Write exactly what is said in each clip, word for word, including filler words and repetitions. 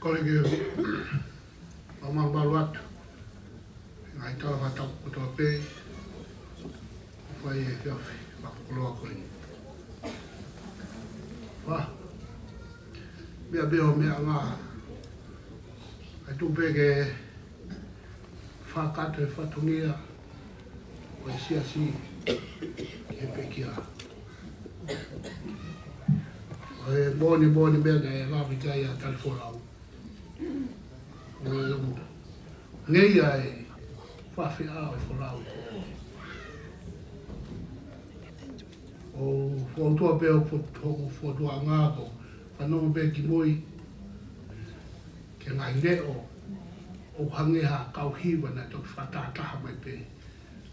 Kole ke u fakamālō atu he ngaahi tala fakatapu kotoa pē ʻoku fai he efiafi fakakoloa ko eni. Fā, meʻa pē ʻo meʻa ngā ai tuku pē ke fakakakato e fatongia ʻo e siasi ki he pekia. ʻO e moʻoni moʻoni meʻa naʻe lave ki ai ʻa Talifolau. ʻO ngeia e fafeʻao e folau. ʻO fōtua pē ʻo fōtua ngā ko fanongo pē ki mui ki he ngaahi leʻo ʻo hangē ha kau hiva naʻe toki fakatahataha mai pē.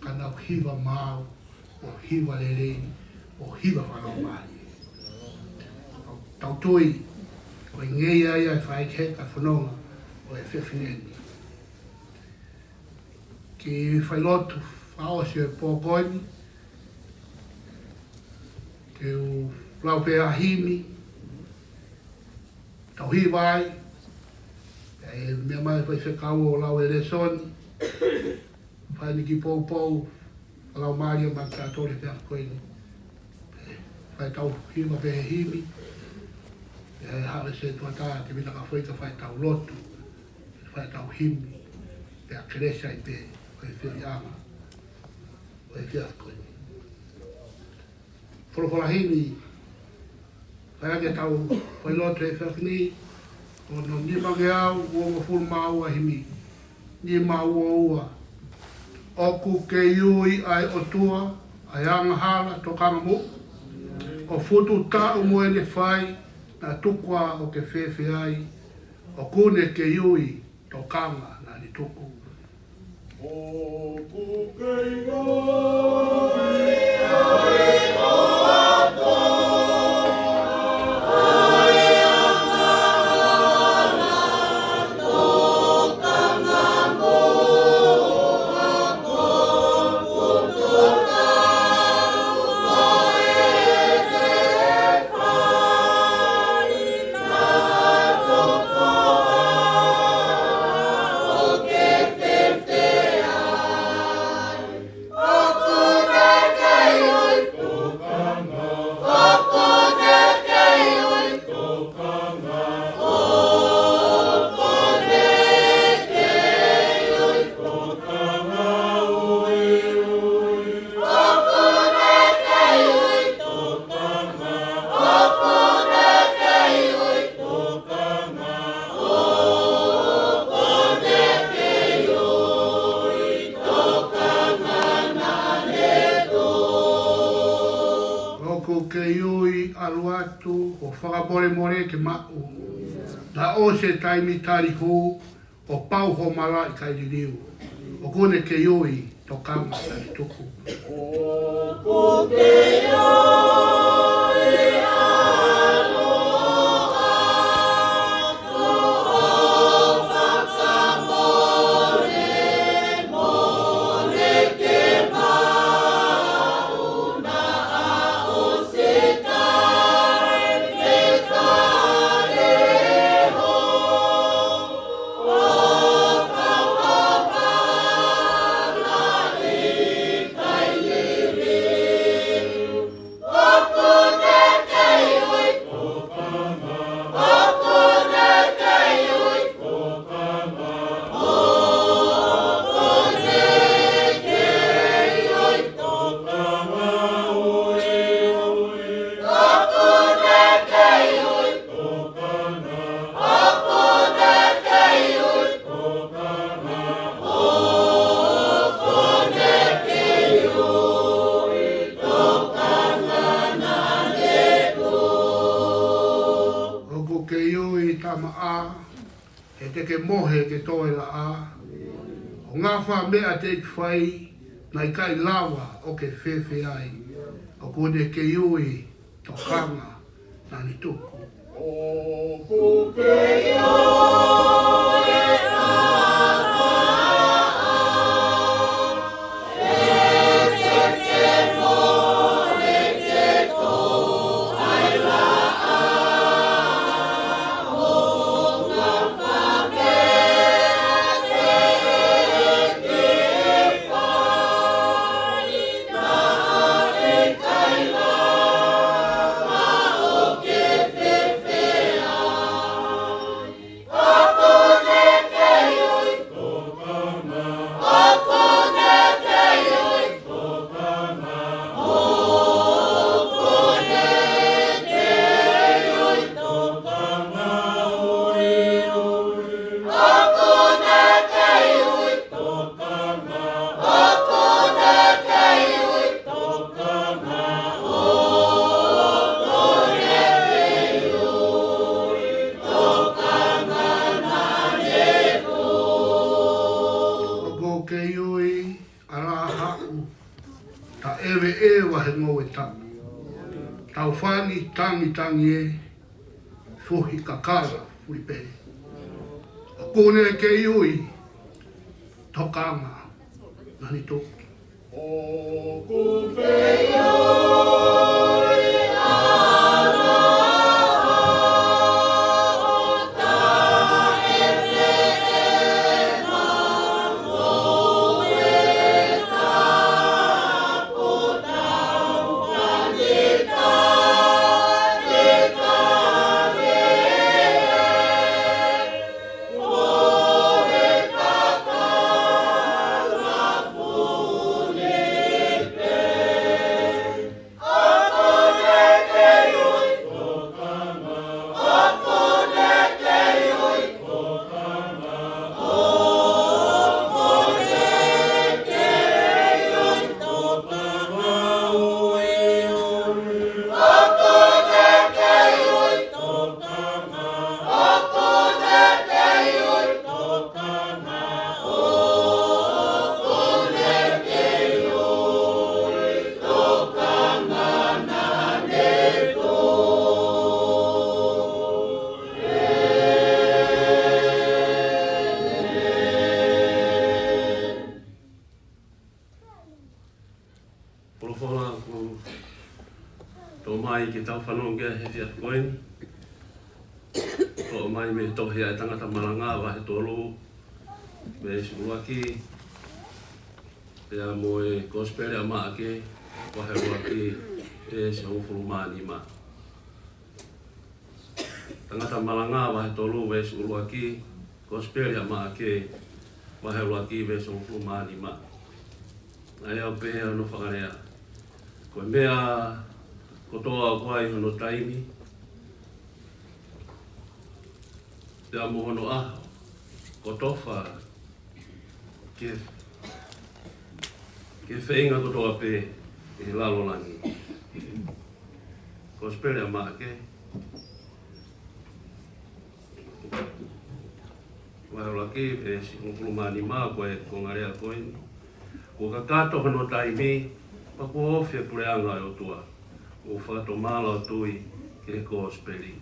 Ka nau hiva maau, ʻo hiva lelei, ʻo hiva fakalaumālie. Tau tui, ko e ngeia ia e faikeheka fononga ʻo e efiafi ni. Kiʻi failotu fakaʻosi e pō ko eni, ke u lau pē ha himi, tau hiva ai, ʻe meʻa mai faifekau ʻo lau e lēsoni, fai ni kiʻi poupou fakalaumālie mai kiate kitautolu he efiafi ko eni. Fai ʻetau hiva pē he himi, ʻe haʻu e setuata Tevita Kafoika fai ʻetau lotu, fai ʻetau himi, pea kelesi ai pē ʻo e feohiʻanga ʻo e efiafi ko eni. Folofola himi, fai ʻaki ʻetau failotu he efiafi ni, ko hono nimangeau uongofulu mā ua, himi nima ua ua. ʻOku kei ui ʻa e ʻOtua ʻa e angahala, tokanga mo, ʻo futu taʻu mo ʻene fai, naʻa tuku ā ʻo ke fēfē ai, ʻoku ne kei ui, tokanga naʻa ne tuku. ʻOku kei ui ʻa e ʻOtua ʻa e angahala, tokanga mo, ʻoku futu taʻu mo ʻene fai, naʻa tuku ā ʻo ke fēfē ai, ʻoku ne kei ui, ʻoku ne kei ui, ʻoku ne kei ui, ʻoku ne kei ui, ʻoku ne kei ui, ʻoku ne kei ui, tokanga naʻa ne tuku. ʻOku kei ui, ʻalu atu ʻo fakamolemole ke maʻu. Naʻa ʻosi e taimi tali hū, ʻo pau hoʻo malaʻe kae liliu. ʻOku ne kei ui, tokanga naʻa ne tuku. ʻOku kei ui, ʻalu atu ʻo fakamolemole ke maʻu, naʻa ʻosi e taimi tali hū, ʻo pau hoʻo malaʻe kae liliu. ʻOku ne kei ui, ʻoku ne kei ui, ʻoku ne kei ui, tokanga ui, ui, ʻoku ne kei ui, ʻoku ne kei ui, ʻoku ne kei ui, tokanga naʻa ne tuku. ʻOku kei ui, Tama ā, he te ke mohe ke toe laʻā. ʻO ngā fā meʻa teʻeki fai, naʻe ʻikai lava ʻo ke fēfē ai. ʻOku ne kei ui, tokanga naʻa ne tuku. ʻOku kei ui, ʻalu ā ʻo ke mohe ke toe laʻā. ʻO ngā fā Ui, ʻalā haʻu, taʻeveʻeva he ngoue tama. Taufangi tangitangi ē, fuhi kakala, fuli pē. ʻOku ne kei ui, tokanga, nani tō. Folofola kuo toʻo mai ke tau fanongo ki ai he efiafi ko eni. Toʻo mai mei he tohi ʻa e Tangata Malanga vahe tolu, veesi ʻuluaki, pea mo e Kosipeli ʻa Maʻake vahe ʻuluaki, veesi hongofulu mā nima. Tangata Malanga vahe tolu veesi ʻuluaki, Kosipeli ʻa Maʻake vahe ʻuluaki veesi hongofulu mā nima. ʻA ia ʻoku pehē hono fakalea: Ko e meʻa kotoa ʻoku ʻi ai hono taimi, pea mo hono ʻaho, ko e tofa ki he, ki he feinga kotoa pē ʻi he lalo langi. Kosipeli ʻa Maʻake vahe ʻuluaki, veesi hongofulu mā nima, ko e kongalea ko eni: Kuo kakato hono taimi, pea kuo ofi e puleʻanga ʻo e ʻOtua. Mou fakatomala ʻo tui ki he Kosipeli.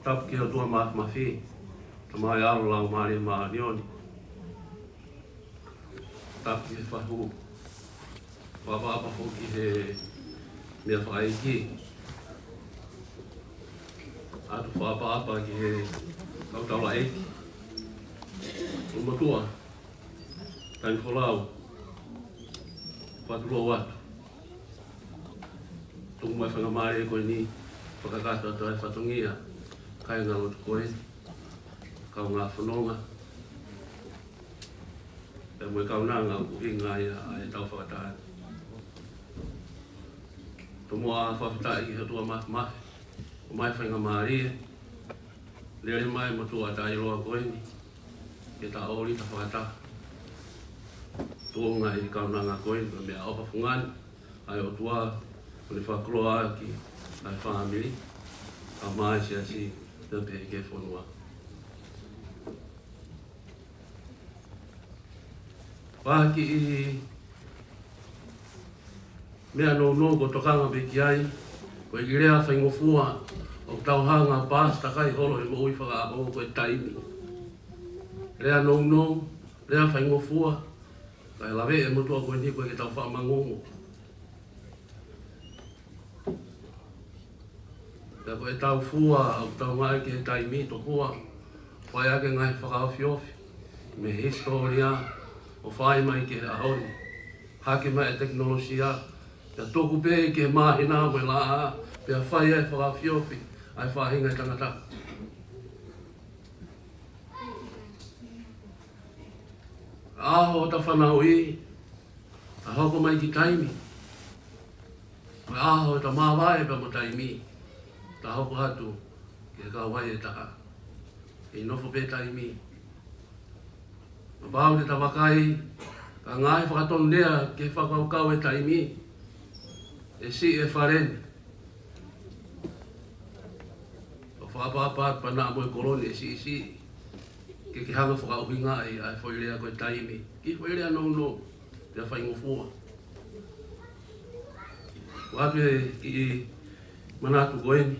Tapu ki he ʻOtua Māfimafi, Tamai, ʻAlo, Laumālie Māʻoniʻoni. Tapu ki he fahu. Fakaʻapaʻapa foki ki he meʻa fakaʻeiki. ʻOatu fakaʻapaʻapa ki he kau taulaʻeiki, ʻulumotuʻa, taimi folau, fakatulou atu. Tuku mai e faingamālie ko eni, fakakakato atu ʻa e fatongia kāingalotu ko eni, kaungā fononga, pea mo e kaunanga ʻoku ʻuhinga ia ʻa ʻetau fakataha. Tomuʻa fakafetaʻi ki he ʻOtua Māfimafi, ʻomai e faingamālie, lele mai e motuʻa taʻeʻiloa ko eni ke ta ō ʻo ta fakataha. Tuʻunga ʻi he kaunanga ko eni, ko e meʻaʻofa fungani ʻa e ʻOtua, ʻo ne fakakoloa ʻaki ʻa e fāmili, kae ʻumaʻā e siasi, pea pehē ki he fonua. Fai kiʻi meʻa nounou ʻoku ou tokanga pē ki ai, ko e kiʻi lea faingofua ʻoku tau hanga ʻo paasi takai holo he moʻui fakaʻaho, ko e taimi. Lea nounou, lea faingofua, kae lave e motuʻa ko eni ko e ke tau faʻa mangungu. Pea ko ʻetau fua ʻoku tau ngāueʻaki he taimi, tokua, fai ʻaki e ngaahi fakaofiofi mei he hisitōlia ʻo fai mai ki he ʻaho ni. Hake mai e tekinolosia, pea tuku pē ki he māhina mo e laʻā, pea fai ai e fakaofiofi ʻa e faʻahinga ʻo e tangata. ʻAho ʻo ta fanauʻi, ta hoko mai ki taimi. Ko e ʻaho ʻo ta māvae pea mo taimi, ta hoko atu ki he kauvai ʻe taha. ʻE nofo pē taimi. Kapau te ta vakai, ka ngaahi fakatonulea ki he fakakaukau ʻo e taimi, ʻe siʻi e fale ni. ʻO fa Pāpāpā pana mo e kolo ni ʻe siʻisiʻi. Ke ke hanga fakaʻuhingaʻi ʻa e foʻi lea ko e taimi ki he foʻi lea nounou pea faingofua. Kuo ʻoatu e kiʻi manatu ko eni.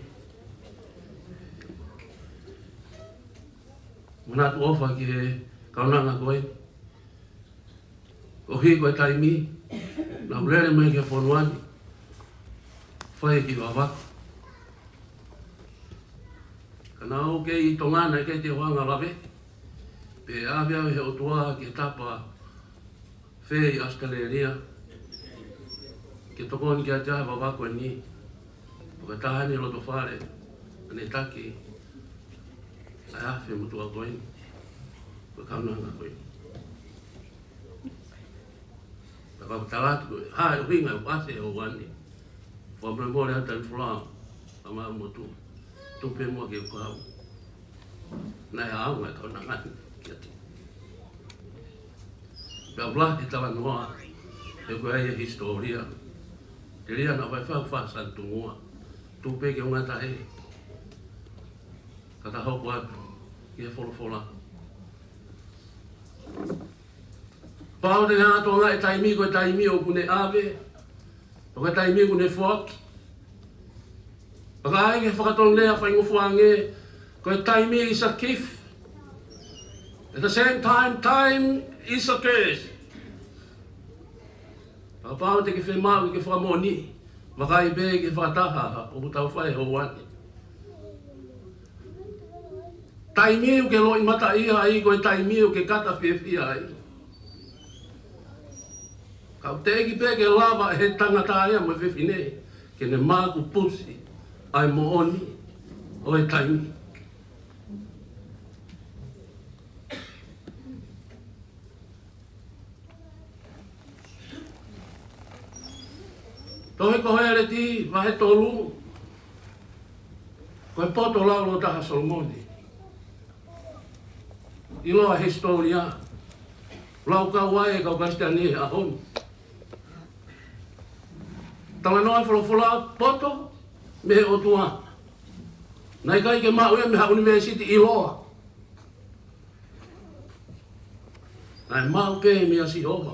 Manatu ʻofa ki he kaunanga ko eni. ʻOhake e taimi naʻa ku lele mai ki he fonua ni, fai e kiʻi vavaku. Ka naʻa ku kei ʻi Tonga naʻe ʻikai te u hanga ʻo lave pe ʻave au ʻe he ʻOtua ki he tapa fē ʻi ʻAositelēlia ke tokoni kiate au he vavaku ko eni. Ko e taha eni he loto fale naʻa ne taki ʻa e afe motuʻa ko eni, ko e kaunanga ko eni. Ka ʻoku ou tala atu, ko e hā e ʻuhinga ʻoku ʻasi he ʻaho ni? Fakamolemole atu ʻa e folau ʻa maʻu motuʻa. Tuku pē muʻa ke u kau. Naʻe ʻaonga e kaunanga ni kiate au. Pea ʻoku lahi e talanoa, he ko e ʻai e hisitōlia. Telia naʻa faifai ʻoku fāsani tungua. Tuku pē ke u ngata hē. Ka ta hoko atu ki he folofola. Pau te ne ʻatu ange e taimi ko e taimi ʻoku ne ʻave, ko e taimi ʻoku ne foaki. Pea ʻai ke fakatonulea faingofua ange, ko e taimi is a gift. At the same time, time is a curse. Kapau te ke fiemaʻu ke fakamoʻoni, vakai pē ki he fakataha ʻoku tau fai he ʻaho ni. Taimi ʻoku ke loʻimataʻia ai, ko e taimi ʻoku ke kata fiefia ai. Ka ʻoku teʻeki pē ke lava ʻe he tangata ia mo e fefine ke ne makupusi ʻa e moʻoni ʻo e taimi. Tohi ko Heleti, vahe tolu, ko e poto laulōtaha ʻa Solomone. ʻIloa e hisitōlia, lau kau ai e kau Kalisitiane he ʻaho ni. Talanoa e folofola poto mei he ʻOtua. Naʻe ʻikai ke maʻu ia mei ha ʻunivēsiti ʻiloa. Naʻe maʻu pē meia Sihova.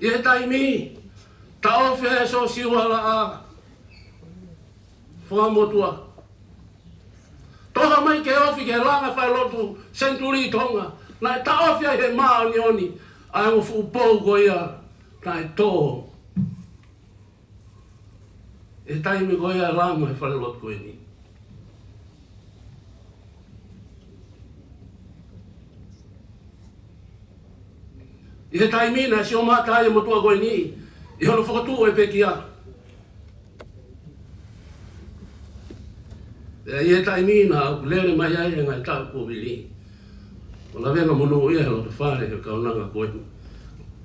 ʻI he taimi, taʻofi ai e sōsiua laʻā fakamotuʻa. Toho mai ke ofi ki he langa falelotu senituli Tonga. Naʻe taʻofi ai he māʻoniʻoni ʻa e ongo fuʻu pou ko ia naʻe tō. ʻI he taimi ko ia e langa e falelotu ko eni. ʻI he taimi naʻe sio mata ai e motuʻa ko eni ʻi hono fokotuʻu e pekia. ʻI he taimi naʻa ku lele mai ai he ngaahi taʻu kuo vili. ʻO lavenga monūʻia he loto fale he kaunanga ko eni.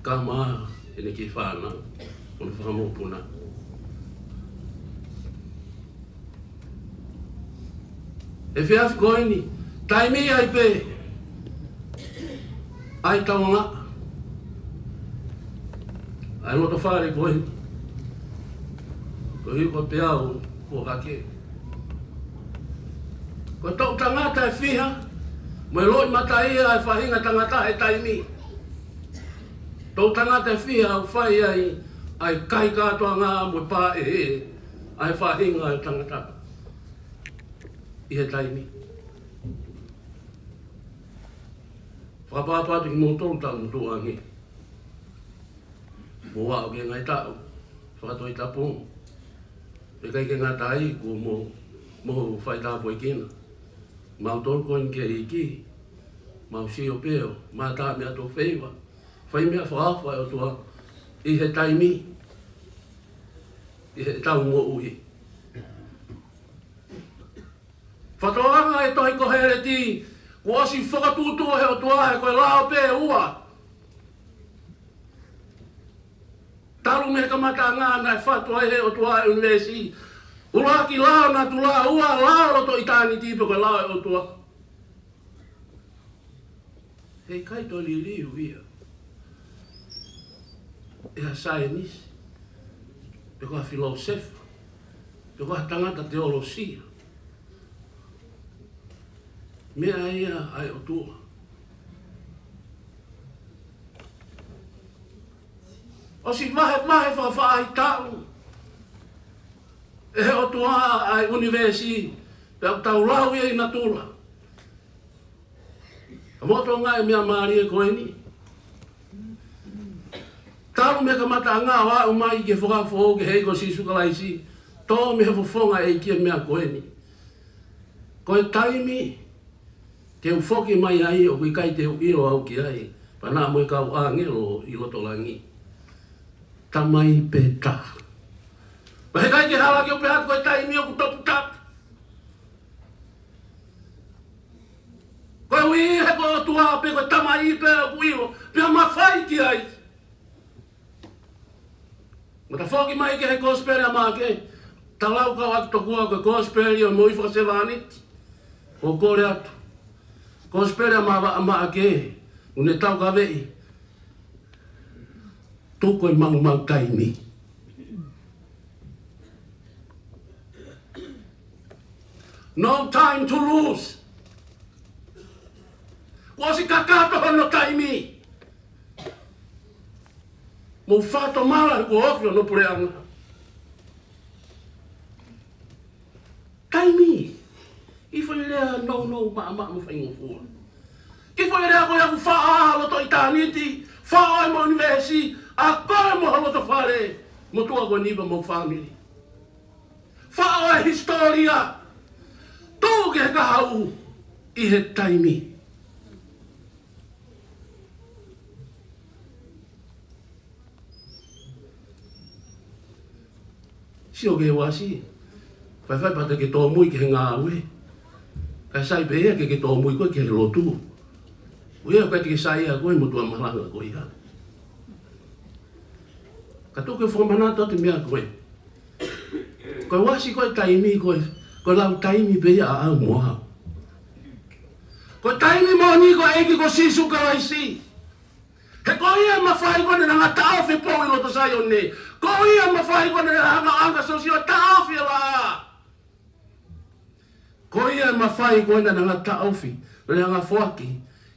Kama ʻene kiʻi fānau, ʻo ne fakamokopuna. Efiafi ko eni, taimi ai pē ʻa e taunga ʻa e loto fale ko eni. Ko e hiko pē au ko hake. Ko e toʻu tangata ʻe fiha, mo e loʻimataʻia ʻa e faʻahinga tangata he taimi. Toʻu tangata ʻe fiha ʻoku fai ai ʻa e kai kātoanga mo e pā ʻe he ʻa e faʻahinga ʻa e tangata ʻi he taimi. Fakapapau atu kimoutolu taʻu motuʻa ange. Mou aʻu ki he ngaahi taʻu fakatoʻitapu. Pea ʻikai ke ngata ai, kuo mou, mou faitāpuekina. Mautolu ko eni ki he ʻEiki, mau sio pē ʻo mātā meʻa tō feiva. Fai meʻa fakaofo ʻa e ʻOtua ʻi he taimi, ʻi heʻetau moʻui. Fakatokanga e tohi ko Heleti, kuo ʻosi fakatuʻutuʻu ʻe he ʻOtua he ko e lao pē ʻe ua. Talu mei he kamataʻanga naʻe fatu ai ʻe he ʻOtua e ʻunivēsi. ʻUluaki lao natula, ua lao loto ʻitāniti pe ko e lao ʻo e ʻOtua. Heʻikai toe liliu ia ʻe ha saienisi. pe ko ha filōsefa, pe ko ha tangata teolosia. Meʻa ia ʻa e ʻOtua. ʻOsi vahevahe fakafaʻahitaʻu ʻe he ʻOtua ʻa e ʻunivēsi, pea ʻoku tau lau ia ʻi natula. Ka motonga e meʻa mālie ko eni. Talu mei he kamataʻanga ʻo aʻu mai ki he Fuakava Foʻou ki he ʻEiki ko Sīsū Kalaisi, tō mei he fofonga ʻEiki e meʻa ko eni. Ko e taimi ke u foki mai ai ʻoku ʻikai te u ʻilo au ki ai, pea naʻa mo e kau ʻāngelo ʻi loto langi. Tamai pē taha. Pea heʻikai ke hala ke u pehē atu ko e taimi ʻoku toputapu. Koeʻuhi he ko e ʻOtua pē, ko e Tamai pē ʻoku ʻilo, pea mafai ki ai. Mo ta foki mai ki he Kosipeli ʻa Maʻake, ta lau kau atu tokua ko e Kosipeli ʻo e moʻui fakasevāniti, ʻo kole atu. Kosipeli ʻa Ma-, ʻa Maʻake, ʻoku ne taukaveʻi, tuku e maumau taimi. No time to lose. Kuo ʻosi kakato hono taimi. Mou fakatomala kuo ofi hono puleʻanga. Taimi. ʻI he foʻi lea nounou maʻamaʻa mo faingofua. ʻI he foʻi lea ko ia ʻoku faʻo ʻa loto ʻitāniti, faʻo e mo ʻunivēsi, ʻa koe mo ho loto fale, motuʻa ko eni pea mo e fāmili. Faʻo e hisitōlia, tuʻu ki he kahaʻu ʻi he taimi. Sio ki he uasi. Faifai pea te ke tōmui ki he ngāue. Kae sai pē ia ke ke tōmui koe ki he lotu. ʻOku ʻikai te ke sai ia koe mo e tuʻa malanga ko ia. Ka tuku ke fakamanatu atu e meʻa ko ē. Ko e uasi ko e taimi ko ē, ko e lau taimi pē ia ʻaʻau mo au. Ko e taimi moʻoni ko e ʻEiki ko Sīsū Kalaisi. He ko ia e mafai ko ē naʻa ne taʻofi e pou ʻi loto Saione. Ko ia e mafai ko ē naʻa ne hanga ʻo anga Siosiua taʻofi e laʻā. Ko ia e mafai ko ē naʻa ne taʻofi, naʻa ne foaki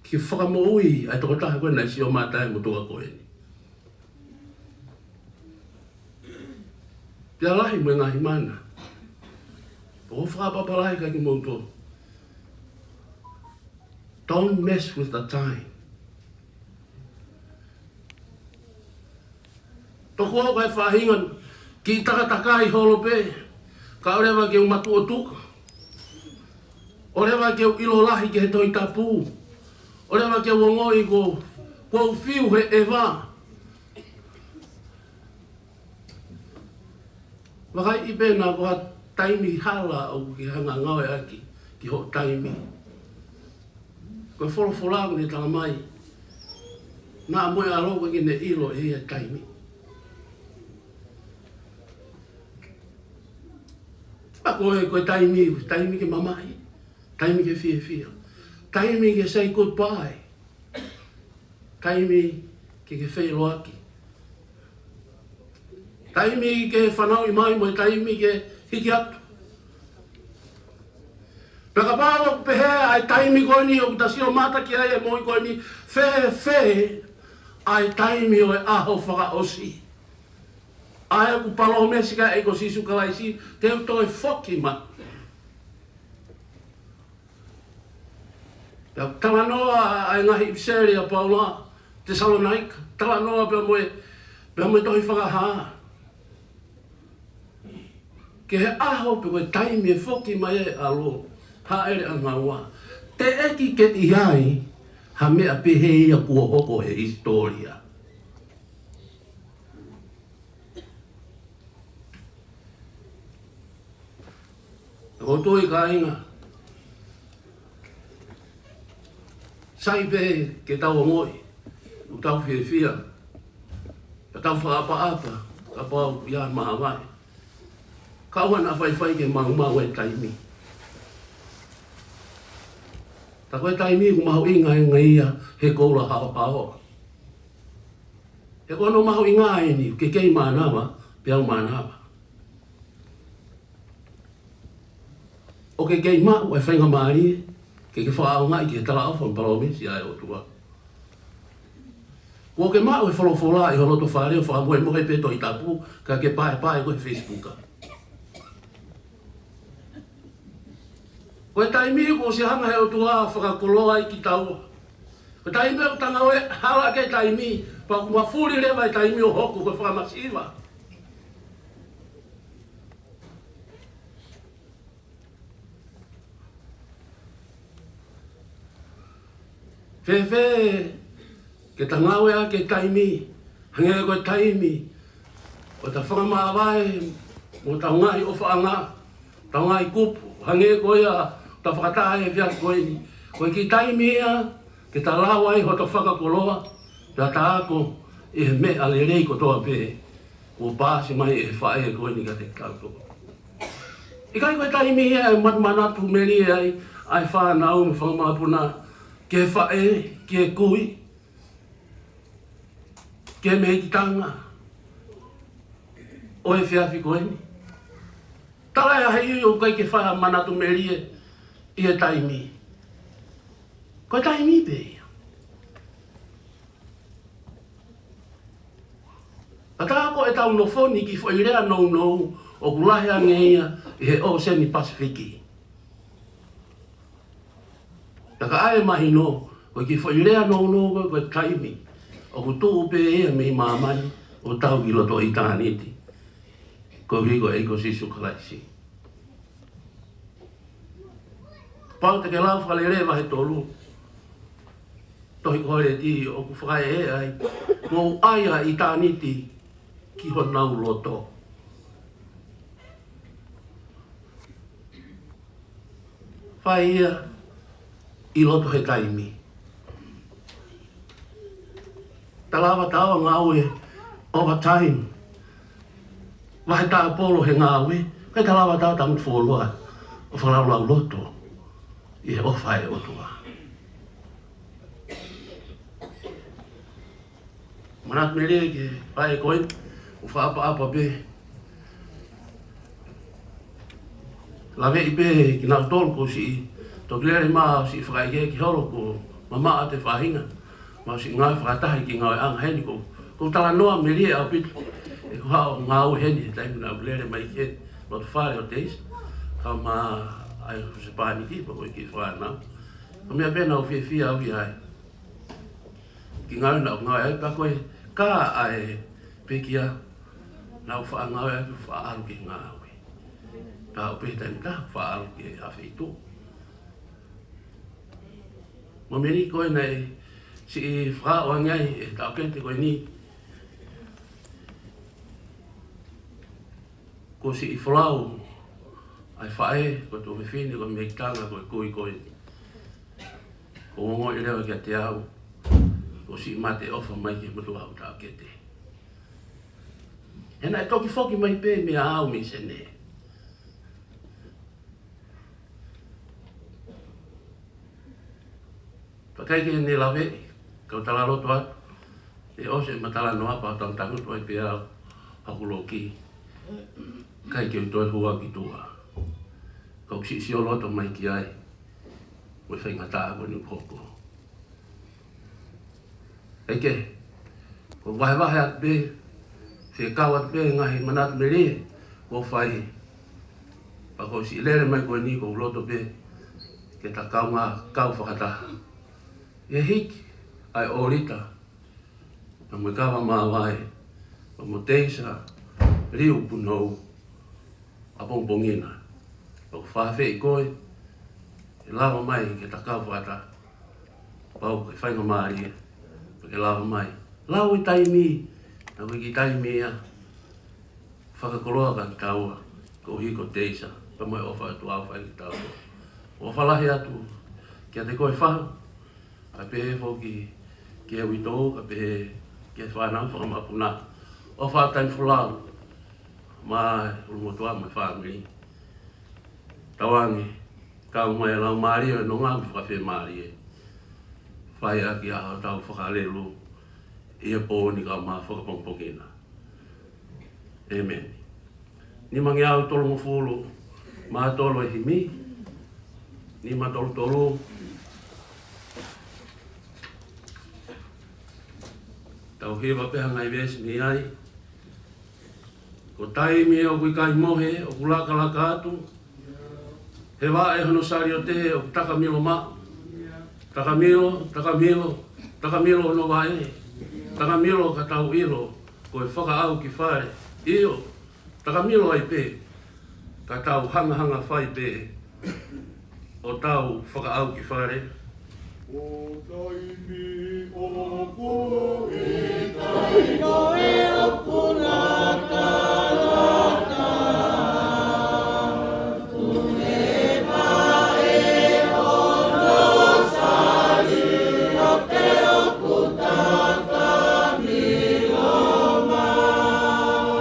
ki he fakamoʻui ʻa e tokotaha ko ē naʻe sio mata ai mo e motuʻa ko eni. Pea lahi mo e ngaahi mana. ʻOku ou fakapapauʻi kia kimoutolu. Don't mess with the time. Tokua ko e faʻahinga kiʻi takatakai holo pē, ka ʻoua leva ke u matuʻotuʻa. ʻOua leva ke u ʻilo lahi ki he Tohi Tapu. ʻOua leva ke u ongoʻi ko, kuo u fiu he ʻeva. Vakai ʻi pē naʻa ko ha taimi hala ʻoku ke hanga ʻo ngāueʻaki ki hoʻo taimi. Ko e folofola ʻoku ne talamai, naʻa mo e ʻAlo ʻoku ʻikai ke ne ʻilo ʻe ia e taimi. Pea ko e, ko e taimi, taimi ke mamahi, taimi ke fiefia, taimi ke say goodbye. Taimi ke ke feʻiloaki. Taimi ke fanauʻi mai mo e taimi ke hiki atu. Pea kapau ʻoku pehē ʻa e taimi ko eni ʻoku ta sio mata ki ai e moʻui ko eni, fēfē ʻa e taimi ʻo e ʻaho fakaʻosi. ʻA ia ʻoku palōmesi ki ai ʻa e ʻEiki ko Sīsū Kalaisi, te u toe foki mai. Pea talanoa ʻa e ngaahi ʻipiseli ʻa Paula, Tesalonaika, talanoa pea mo e, pea mo e tohi Fakahā. Ki he ʻaho pe ko e taimi ʻe foki mai ai e ʻAlo, hāʻele ʻa ngaua. Teʻeki ke ʻi ai ha meʻa pehē ia kuo hoko he hisitōlia. Ko e tui kāinga. Sai pē ke tau ongoʻi, ʻoku tau fiefia, ka tau fakaʻapaʻapa, kapau ʻoku ʻi ai e māvae. Ka ʻoua naʻa faifai ke maumau e taimi. Tā ko e taimi ʻoku mahuʻinga ia he koula haohaoa. He ko hono mahuʻinga eni, ke kei mānava, Pea u mānava. ʻOku ke kei maʻu e faingamālie ke ke fakaʻaongaʻi ki he talaʻofa mo e palōmesi ʻa e ʻOtua. Kuo ke maʻu e folofola ʻi ho loto fale ʻo fakamohemohe pē Tohi Tapu, ka ke paepae koe he Facebook. Ko e taimi kuo ʻosi hanga he ʻOtua ʻo fakakoloa ai kitaua. Ko e taimi ʻoku ta ngāue hala ki ai he taimi, pea ʻoku mafuli leva e taimi ʻo hoko ko e fakamasiva. Fēfē ke ta ngāueʻaki e taimi, hangē ko e taimi ʻo ʻetau fakamāvae mo ʻetau ngaahi ʻofaʻanga, ʻetau ngaahi kupu, hangē ko ia ʻoku ta fakataha he efiafi ko eni. Ko e kiʻi taimi ia ke ta lau ai hotau fakakoloa, pea ta ako ʻi he meʻa lelei kotoa pē kuo paasi mai ʻe he faʻē ko eni kiate kitautolu. ʻIkai ko e taimi ia ʻe manamanatu melie ai ʻa e fānau mo e fanga mokopuna ki he faʻē, ki he kui, ki he mehikitanga ʻo e efiafi ko eni? Talaʻehai ʻoku ʻikai ke fai ha manatu melie ʻi he taimi. Ko e taimi pē ia. Ka ta ako ʻetau nofo ni ki he foʻi lea nounou ʻoku lahi ange ia ʻi he ʻōseni Pasifiki. Ka ka ʻai mahino, ko e kiʻi foʻi lea nounou ko e, ko e taimi ʻoku tuʻu pē ia mei māmani ʻo tau ki loto ʻitāniti, koeʻuhi ko e ʻEiki ko Sīsū Kalaisi. Pau te ke lau Fakalele vahe tolu, tohi Koheleti, ʻoku fakaeʻa ai, mou ʻai ʻa ʻitāniti ki honau loto. Fai ia ʻi loto he taimi. Ta lava taua ʻo ngāue overtime, vahe tāpolo he ngāue, kae ta lava taua ʻo tangutu fuoloa ʻo fakalaulauloto ʻi he ʻofa ʻa e ʻOtua. Manatu melie ki he faʻē ko eni, ʻoku fakaʻapaʻapa pē. Laveʻi pē kinautolu kuo siʻi toki lele mai ʻo siʻi fakaʻekeʻeke holo kuo mamaʻo atu e faʻahinga, mo siʻi ngāue fakataha ki he ngāueʻanga heni. ʻOku ou talanoa melie ʻaupito, he ko haʻo ngāue heni he taimi naʻa ku lele mai ki he loto fale ʻo Teisa, kae ʻumaʻā ʻa e husepāniti pea mo e kiʻi fānau. Ko e meʻa pē naʻa ku fiefia au ki ai. Kiʻi ngāue naʻa ku ngāue ai, pea ko e kā ʻa e pekia naʻa ku faʻa ngāue ai, ku faʻa ʻalu ki he ngāue. Pea ʻoku pehē taimi ʻe taha faʻa ʻalu ki he ʻapi feituʻu. Mo e meʻa ni ko ē naʻe siʻi fakaʻoange ai e taʻokete ko eni. Kuo siʻi folau ʻa e faʻē, ko e tuofefine, ko e mehikitanga, ko e kui ko eni. Kuo u ongoʻi leva kiate au kuo siʻi mate ʻofa mai ki he motuʻa ʻoku taʻokete. He naʻe toki foki mai pē meia au mei Senē. Pea ʻikai ke ne laveʻi, kau talaloto atu, ʻe ʻosi ʻema talanoa pea u tangutangutu ai pē au ʻi hoku loki. ʻIkai ke u toe hū au ki tuʻa. Kau siʻi sioloto mai ki ai mo e faingataʻa ko eni ʻoku hoko. ʻEke, ko e vahevahe atu pē, fekau atu pē ngaahi manatu melie kuo fai. Pea ko e siʻi lele mai ko eni ʻoku ou loto pē ke ta kaungā kau fakataha ʻi he hiki ʻa e ʻōlita, pea mo e kava māvae, pea mo Teisa Liu Punou, ʻapongipongi na. ʻOku ou fakaafeʻi koe ke lava mai ke ta kau fakataha. Pau ke faingamālie, pea ke lava mai. Lau e taimi, naʻa ko e kiʻi taimi ia fakakoloa kiate kitaua, koeʻuhi ko Teisa, pea mo e ʻofa ʻa e ʻOtua ʻoku fai kiate kitaua. ʻOfa lahi atu kiate koe fahu, kae pehē foki ki he uitou, kae pehē ki he fānau, fanga mokopuna. ʻOfa atu taimi folau maʻa e ʻulumotuʻa mo e fāmili. Tauange, kau mai e laumālie ʻo e nonga mo e fakafiemālie. Fai ʻaki ʻa hotau fakalelu ʻi he pō ni kae ʻumaʻā fakapongipongi na. ʻĒmeni. Nimangeau tolungofulu mā tolu e himi. Nima tolu tolu. Tau hiva pē ha ngaahi veesi mei ai. Ko e taimi ʻoku ʻikai mohe, ʻoku lakalaka atu. He vaʻe hono saliote ʻoku takamilo maʻu. Takamilo, takamilo, takamilo hono vaʻe. Takamilo ka tau ʻilo, ko e fakaʻau ki fale. ʻIo, takamilo ai pē, ka tau hangahanga fai pē ʻo tau fakaʻau ki fale. ʻO taimi ʻoku ʻikai ko e ʻoku lakalaka atu, he vaʻe hono saliote ʻoku takamilo maʻu.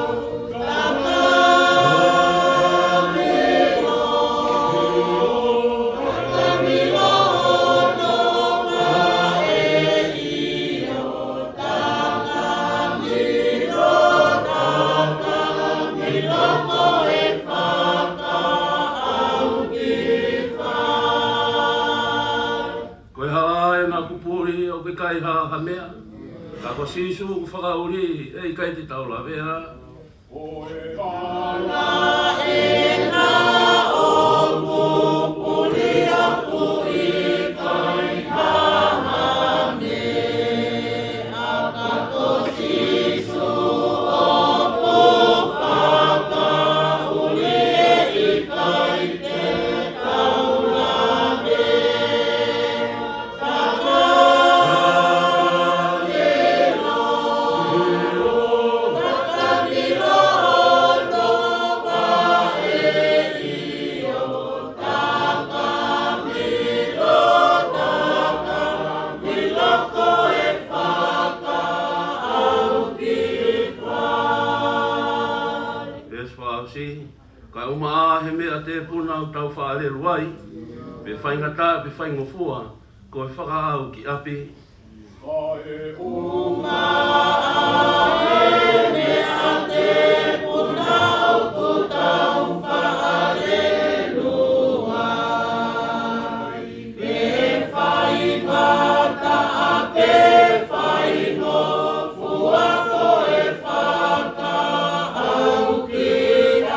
Ko e hala ʻena kuo puli ʻoku ʻikai ha, ha meʻa. Ka ko Sīsū ʻoku fakaʻuli, ʻe ʻikai te tau lavea. Ko e hala ʻena ʻoku puli ʻoku ʻikai ha, ha meʻa. Ka ko Sīsū ʻoku fakaʻuli, ʻe ʻikai te tau lavea. Veesi fakaʻosi. Kae ʻumaʻā he meʻa tēpuna ʻoku tau faʻalelua ai, pe faingataʻa, pe faingofua, ko e fakaʻau ki ʻapi. Kae ʻumaʻā he meʻa tēpuna ʻoku tau faʻalelua ai, pe faingataʻa, pe faingofua, ko e fakaʻau ki ʻapi.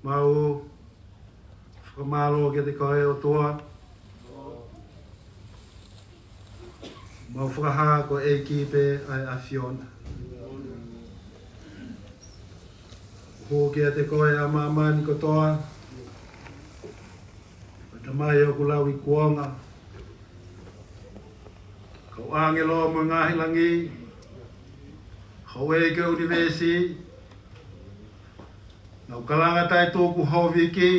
Mau fakamālō kiate koe ʻOtua. Mau fakahā ko e ʻEiki pē ʻa e ʻAfiona. Hū kiate koe ʻa māmani kotoa, ʻa e Tamai ʻoku lau ʻi kuonga, kau ʻāngelo mo e ngaahi langi, houʻeiki ʻo e ʻunivēsi, nau kalanga taʻetuku ho viki,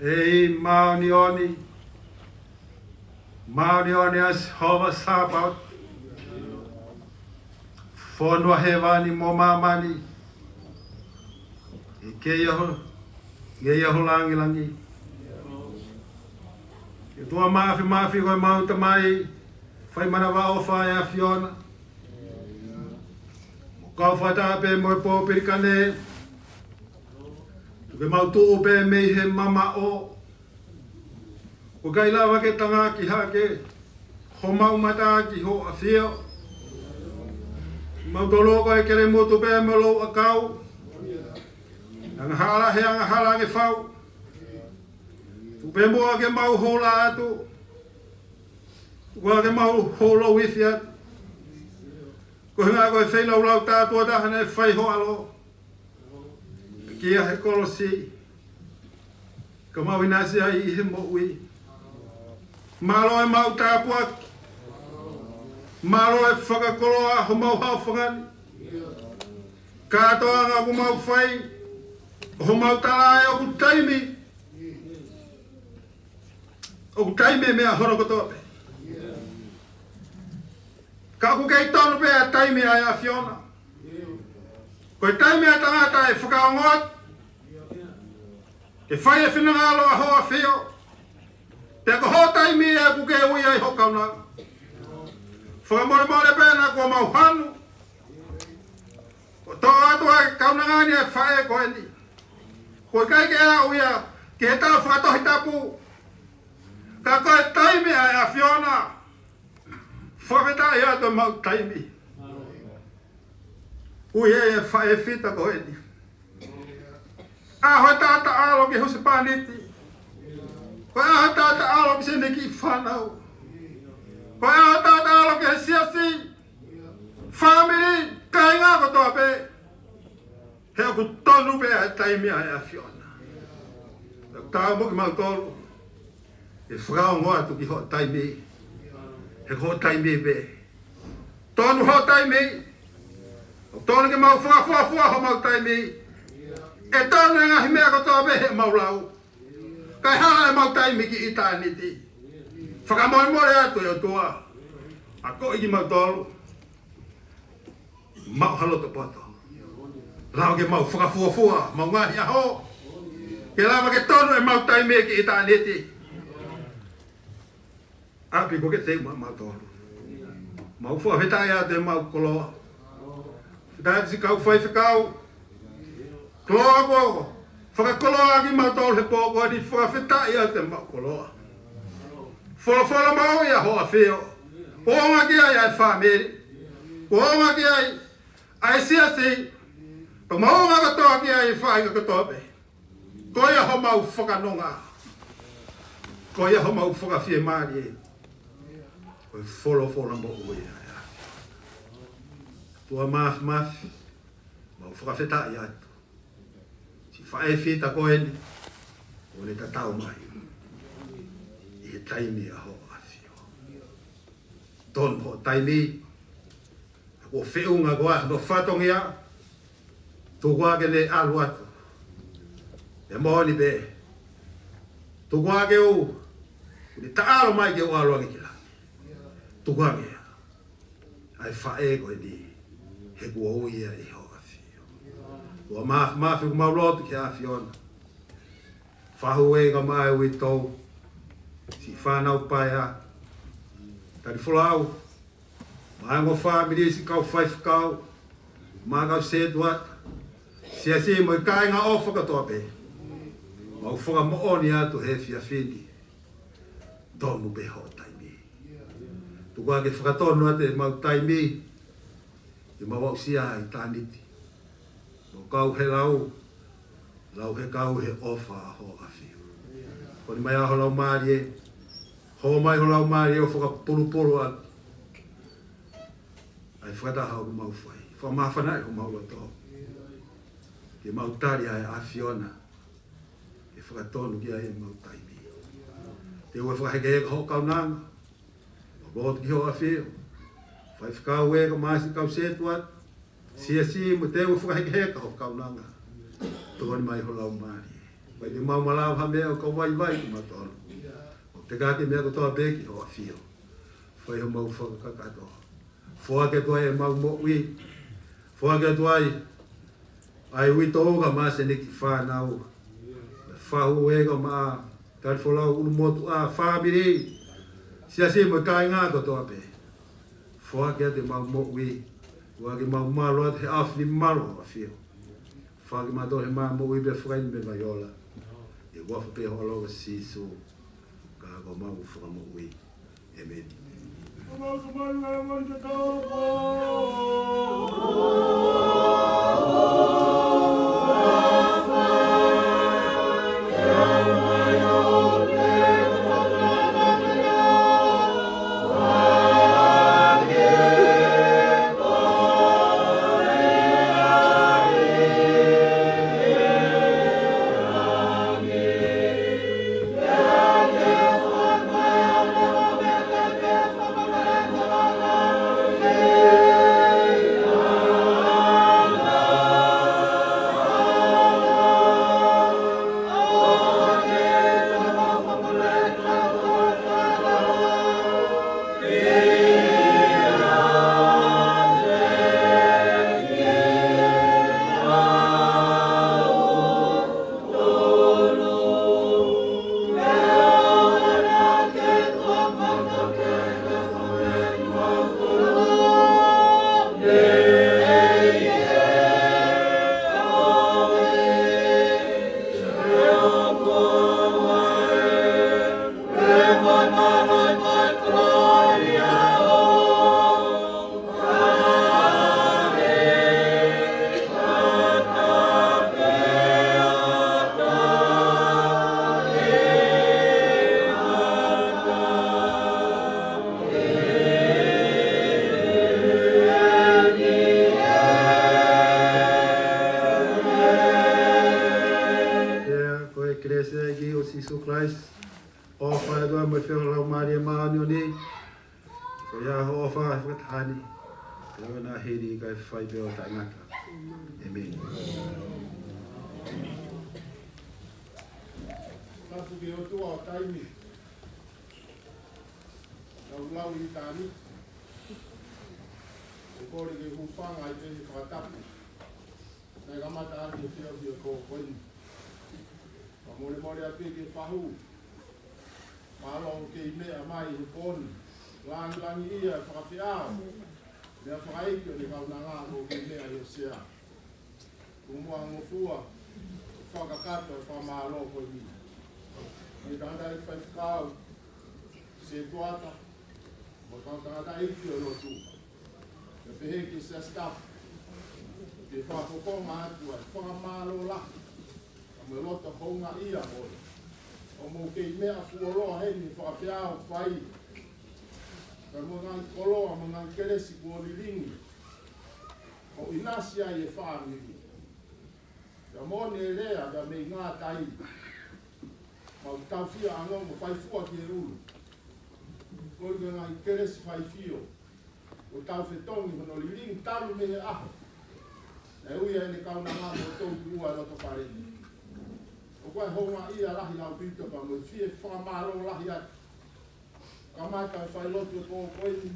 ʻEiki māʻoniʻoni, māʻoniʻoni ʻa Sihova Sāpaoti, fonua hēvani mo māmani, ʻi he ʻEiki ho, ʻEiki ho langilangi. ʻOtua Māfimafi, ko ʻemau Tamai, fai manavaʻofa ʻa e ʻAfiona. Mo kau fakataha pē mo e pōpilikane, tuku ke mau tuʻu pē mei he mamaʻo. ʻOku ʻikai lava ke tangaki hake homau mata ki hoʻo ʻAfio. Mau toloko e kelemutu pē mo e louʻakau. Angahala he angahala ke fau. Tuku pē muʻa ke mau hola atu. Tuku ke mau hola uifi atu. Ko e ʻuhinga ko e feilaulau tātuʻa taha naʻe fai ho ʻAlo ki he kolosi, ka mau ʻinasi ai ʻi he moʻui. Mālō ʻemau tāpuaki. Mālō e fakakoloa homau haʻofanga ni. Kātoanga ʻoku mau fai, ʻoku mau tala ʻe ʻoku taimi, ʻoku taimi e meʻa hono kotoa pē. Ka ʻoku kei tonu pē ʻa e taimi ʻa e ʻAfiona. Ko e taimi ʻa e tangata ʻe fakaongo atu ke fai e finangalo ʻa hoʻo ʻAfio. Pea ko hoʻo taimi ʻoku ke ui ai hoʻo kaunanga. Fakamolemole pē naʻa kuo mau hanu ʻo toʻo atu ʻa e kaunanga ni ʻa e faʻē ko eni. ʻOku ʻikai ke aʻu ia ki he tau fakatohi tapu. Ka ko e taimi ʻa e ʻAfiona. Fakafetaʻi atu ʻemau taimi. Ui ai e faʻē fita ko eni. ʻAho taʻataʻalo ki he husepāniti. Ko e ʻaho taʻataʻalo ki siʻene kiʻi fānau. Ko e ʻaho taʻataʻalo ki he siasi, fāmili, kāinga kotoa pē. He ʻoku tonu pē ʻa e taimi ʻa e ʻAfiona. Tau mo kimautolu ke fakaongo atu ki hoʻo taimi. He ko hoʻo taimi pē. Tonu hoʻo taimi. ʻOku tonu ke mau fakafuafua homau taimi. ʻE tonu e ngaahi meʻa kotoa pē heʻemau lau. Kae hala ʻemau taimi ki ʻitāniti. Fakamolemole atu ʻe ʻOtua. Akoʻi kimautolu. Maʻu ha loto poto. Lava ke mau fakafuafua, mau ngaahi ʻaho. Ke lava ke tonu ʻemau taimi ki ʻitāniti. ʻApi ko ke teu maʻamautolu. Mau fakafetaʻi atu ʻemau koloa. Fakafetaʻi siʻi kau faifekau. Koloa ko. Fakakoloa kimautolu he pō ko eni, fakafetaʻi atu ʻemau koloa. Folofola maʻu ia hoʻo ʻAfio. Kuo ʻoange ki ai ʻa e fāmili. Kuo ʻoange ki ai ʻa e siasi. Pea mau ʻoange kotoa ki ai ʻa e faʻahinga kotoa pē. Ko ia homau fakanonga. Ko ia homau fakafiemālie. Ko e folofola moʻui ʻa e ʻAfio. ʻOtua Māfimafi, mau fakafetaʻi atu. Siʻi faʻē fita ko eni, ʻoku ne tatau mai ʻi he taimi ʻa hoʻo ʻAfio. Tonu hoʻo taimi, kuo feʻunga koā hono fatongia, tuku ā ke ne ʻalu atu. ʻE moʻoni pē, tuku ā ke u, ʻoku ne taʻalo mai ke u ʻalu ange ki langi. Tuku ange ʻa e faʻē ko eni, he kuo ui ia ʻi hoʻo ʻAfio. ʻOtua Māfimafi, ʻoku mau lotu ki he ʻAfiona. Fahu e ka mai uitou, siʻi fānau paea, Talifolau, mo e ongo fāmili, siʻi kau faifekau, mo e kau sētuata, siasi mo e kāinga ʻofa kotoa pē. Mau fakamoʻoni atu he efiafi ni. Tonu pē hoʻo taimi. Tuku ā ke fakatonu atu ʻemau taimi, ke mau aʻusia ʻa ʻitāniti. Mo kau he lau, lau he kau he ʻofa ʻa hoʻo ʻAfio. Ko eni mai ā ho Laumālie, hō mai ho Laumālie ʻo fakapulupulu atu ʻa e fakataha ʻoku mau fai. Fakamāfanaʻi homau loto. Ke mau tali ʻa e ʻAfiona. Ke fakatonu ki ai ʻemau taimi. Te u fakahekeheka hoʻo kaunanga. Mau lotu ki hoʻo ʻAfio. Faifekau e ka mai siʻi kau sētuata. Siasi mo te u fakahekeheka hoʻo kaunanga. Tokoni mai ho Laumālie. Vai ke mau malava ha meʻa ʻo ka vaivai kimautolu. ʻO te kake meʻa kotoa pē ki hoʻo ʻAfio. Fai homau fakakakato. Foaki atu ai ʻemau moʻui. Foaki atu ai ʻa e uitou ka mai siʻene kiʻi fānau. Fahu e ka mai Talifolau, ʻulumotuʻa, fāmili, siasi mo e kāinga kotoa pē. Foaki atu ʻemau moʻui. Foaki mau malu atu he ʻaho ni, malu ʻo ʻAfio. Foaki mautolu he mau moʻui pē fakaʻinasi mei he vai ola. ʻI he huafa pē ho ʻAlo ko Sīsū. Ka ko homau Fakamoʻui. ʻĒmeni. ʻOfa ʻa e ʻOtua mo e feohi ʻa e Laumālie Māʻoniʻoni, ko ia ʻoku ʻofa fakataha ni, ʻo ʻoua naʻa hili kae fai pē ʻo taʻengata. ʻĒmeni. Tapu ki he ʻOtua ʻo taimi, lau lau ʻi tāni. ʻOku kole ke u hūfanga ai pē he fakatapu naʻe kamata ʻaki e feohi ʻo e pō ko eni. Fakamolemole atu ki he fahu. Mālō ʻoku kei meʻa mai he pō ni. Langilangiʻia e fakafeʻao. Meʻa fakaʻeiki ʻo e kaunanga ʻoku kei meʻa ʻi he sea. Tuʻumaʻu ngofua, fakakakato e fakamālō ko eni. Ki he tangataʻeiki faifekau, setuata, mo e kau tangataʻeiki ʻo e lotu. Pea pehē ki he sea staff, ke fakafofonga atu ai, fakamālō lahi. Ka mo e loto houngaʻia mo e. ʻOku mou kei meʻa fuoloa heni fakafeʻao fai. Ka mo e ngaahi koloa, mo e ngaahi kelesi kuo lilingi. ʻO ʻinasi ai e fāmili. Pea moʻoni e lea, pea mei ngātai. Mau taufia ango mo fai fua ki he ʻulu. Ko e ngaahi kelesi faifio. ʻO tau fetongi hono lilingi talu mei he ʻaho. Naʻe ui ai ʻene kaunanga mo tau tuʻu ʻa e loto fale ni. ʻOku ʻi ai e houngaʻia lahi ʻaupito pea mo e fie fakamālō lahi atu. Kamata e failotu e pō ko eni.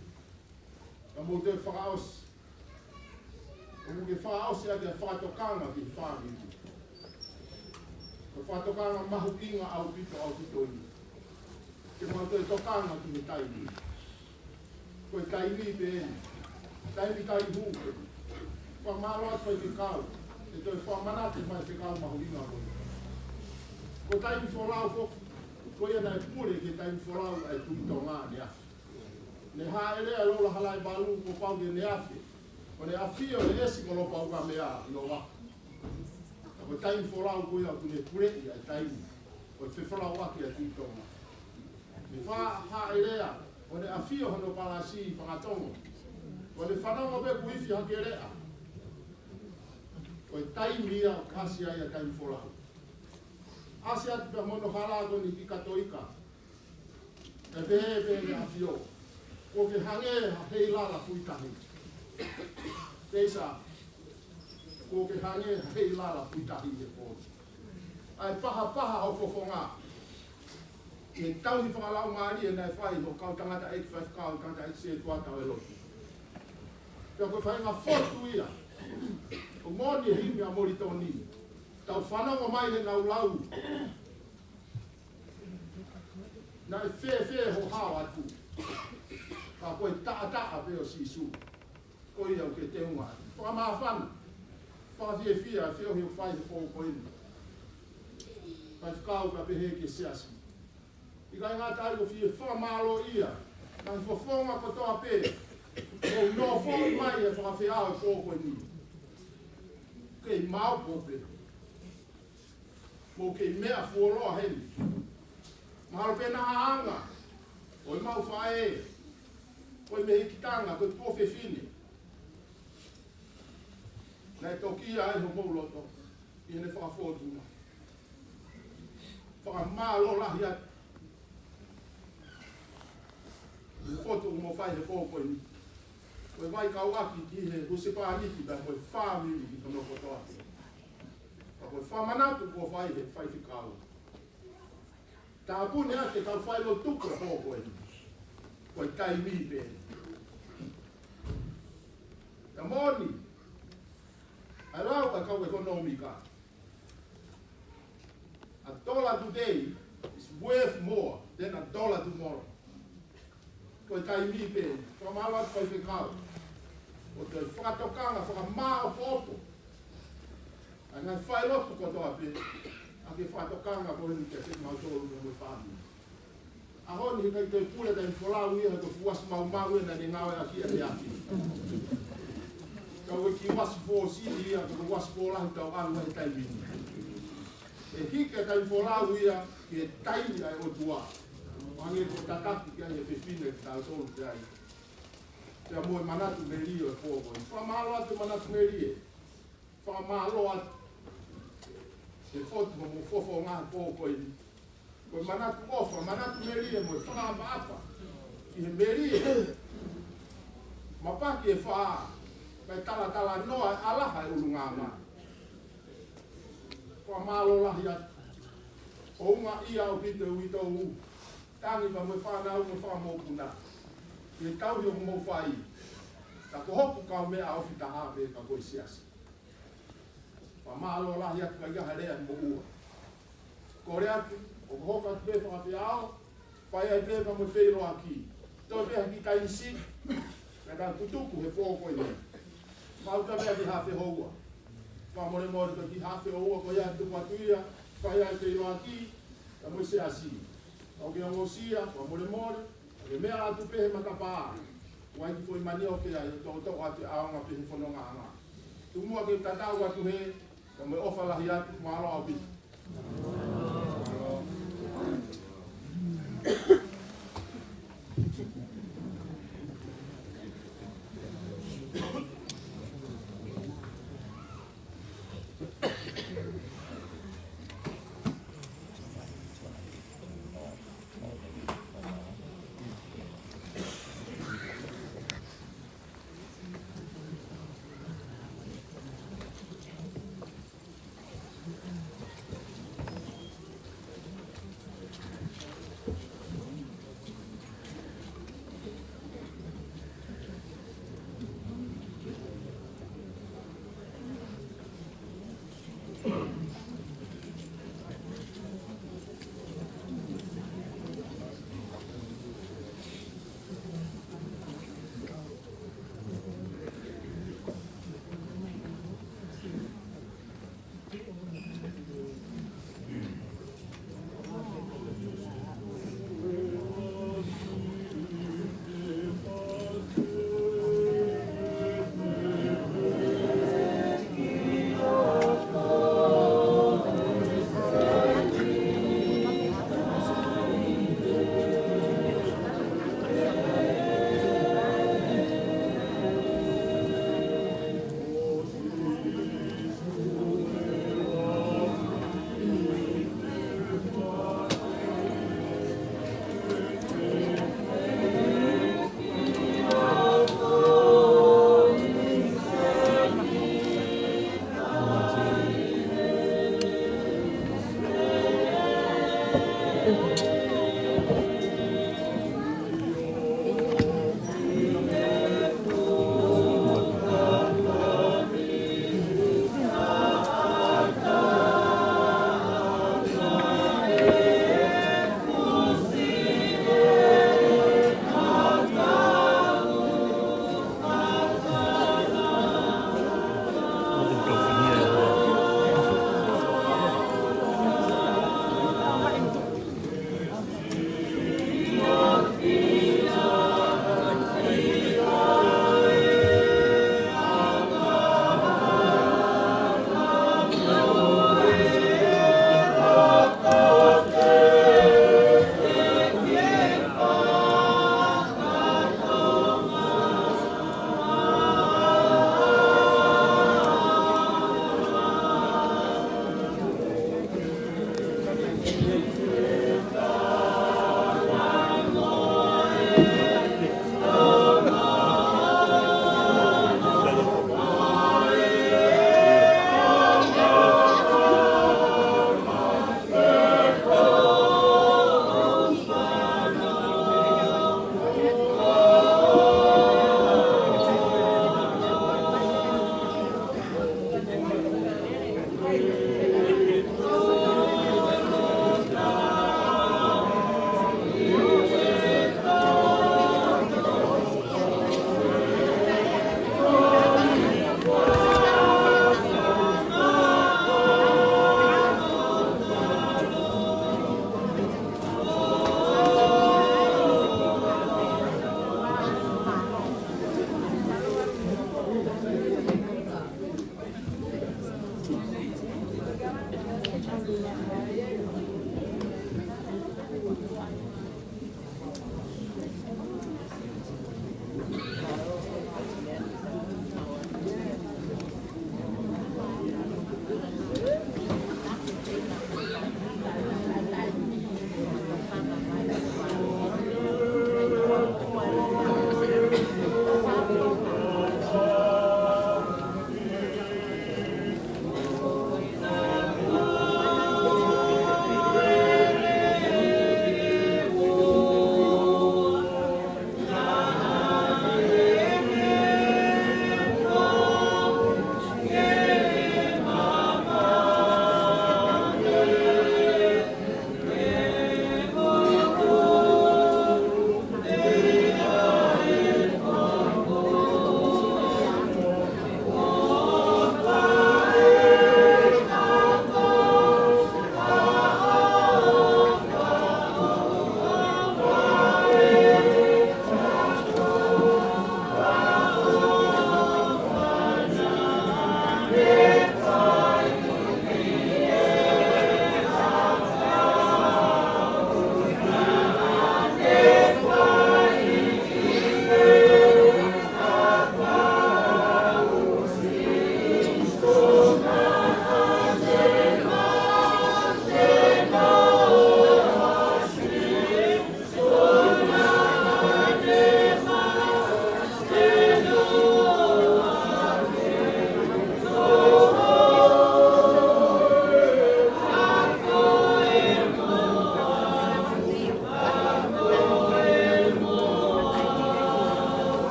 Ka mou toe fakaʻosi. ʻOku ke fakaʻosi ʻaki e fakatokanga ki he fāmili. Ko e fakatokanga mahuʻinga ʻaupito, ʻaupito ia. Ke mau toe tokanga ki he taimi. Ko e taimi pē eni. Taimi tai hū. Fakamālō atu faifekau. ʻE toe fakamanatu mai fekau mahuʻinga ko ia. Ko e taimi folau foki. Ko ia naʻe pule ki he taimi folau ʻa e Tuʻi Tonga ʻaneafi. Ne hāʻele ʻa Lola Halaevalu kuo pau ke ne afe. ʻO ne ʻafio he ʻesi ko Lopaukamea ʻi ʻOvaku. Ka ko e taimi folau ko ia ʻoku ne puleʻi ʻa e taimi. Ko e fefolauʻaki ʻa e Tuʻi Tonga. Ne fa hāʻele ʻo ne ʻafio hono palasi ʻi Fakatongo. ʻO ne fanongo pē kuo ifi hake leʻa. Ko e taimi ia ʻoku ʻasi ai ʻa e taimi folau. ʻAsi atu pea mo hono hala ko eni ki Katoika. ʻE pehē pē ʻene ʻafio. Kuo ke hangē ha heilala fuitahi. Teisa. Kuo ke hangē ha heilala fuitahi he pō ni. ʻA e pahapaha ho fofonga. Ke tauhi fakalaumālie naʻe fai ho kau tangataʻeiki faifekau, tangataʻeiki setuata ʻo e lotu. Pea ko e faʻahinga fotu ia. ʻOku moʻoni e himi ʻa Molitoni. Tau fanongo mai he ngaahi lau. Naʻe fēfē ho hao atu. Ka ko e taʻataʻa pē ʻo Sīsū. Ko ia ʻoku ke teunga ai. Fakamāfana. Fakafiefia, feohi ʻoku fai he pō ko eni. Faifekau ka pehē ki he siasi. ʻIkai ngata ai ʻoku fie fakamālōʻia. Ngaahi fofonga kotoa pē. ʻOku nofoʻi mai e fakafeʻao e pō ko eni. Kei mau pō pē. Mou kei meʻa fuoloa heni. Mahalo pē naʻa anga. ʻOi mau faʻē. ʻOi mei he kitanga, ko e tuofefine. Naʻe toki ai homou loto. ʻI heʻene fakafōtunga. Fakamālō lahi atu. Fotu mo fai he pō ko eni. Ko e vai kau ʻaki ki he husepāniti pea mo e fāmili ki hono kotoa. Ka ko e fakamanatu kuo fai he faifekau. Tāpuni ʻa e kau failotu ko e pō ko eni. Ko e taimi pē. Ka moʻoni. ʻA e lau ʻa e kau ʻekonōmika. A dollar today is worth more than a dollar tomorrow. Ko e taimi pē, fakamālō atu faifekau. ʻO toe fakatokanga, fakamāʻopoʻopo. ʻA e ngaahi failotu kotoa pē, ʻa e fakatokanga ko eni ke fai mautolu mo e fāmili. ʻAho ni heʻikai toe pule taimi folau ia, he ko e fuʻu uasi maumau ia naʻa ne ngāueʻaki ʻaneafi. Ka ko e kiʻi uasi fōsili ia, ko e uasi fōlahi tau ʻalu he taimi ni. ʻE hiki e taimi folau ia, ki he taimi ʻa e ʻOtua. Hangē ko e tataki ki ai e fefine ke tau tolu ki ai. Pea mo e manatu melie ʻo e pō ko eni. Fakamālō atu e manatu melie. Fakamālō atu. He fotu mo fofonga he pō ko eni. Ko e manatu ʻofa, manatu melie mo e fakaʻapaʻapa ki he melie. Mapaki e fā, kae talatalanoa e ʻalaha e ʻulungaanga. Fakamālō lahi atu. ʻOku ʻaonga ʻaupito e uitou, tangi pea mo e fānau mo e fanga mokopuna. Ke tauhi ʻoku mou fai. Ka ko hoku kaumeʻa ofi taha pē ka ko e siasi. Fakamālō lahi atu, ʻikai ha lea moʻua. Kole atu, ʻoku hoko atu pē fakafeʻao, fai ai pē pea mo e feʻiloaki. Toe pē ha kiʻi taimi siʻi, naʻa ka tutuku he pō ko eni. Mau ka mea ki Hafehoua. Fakamolemole ko e ki Hafehoua, ko ia tuku atu ia, fai ai feʻiloaki, pea mo e siasi. Kau ke ongosia, fakamolemole, ke meʻa atu pē he matapā. Kuo ʻai ki foʻi manioke ai, toʻotoʻo atu ʻaonga pē he fonongaʻanga. Tuku muʻa ke tatau atu he, ka mo e ʻofa lahi atu, mālō ʻaupito.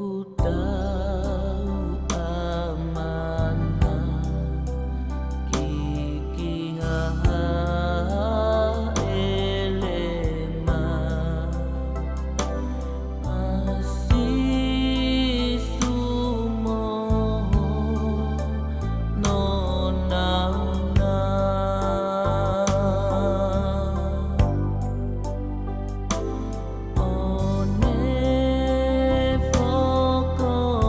Kuo tau ʻamanaki ki ha haʻele mai ʻa Sīsū mo hono nāunau. ʻO ne fokotuʻu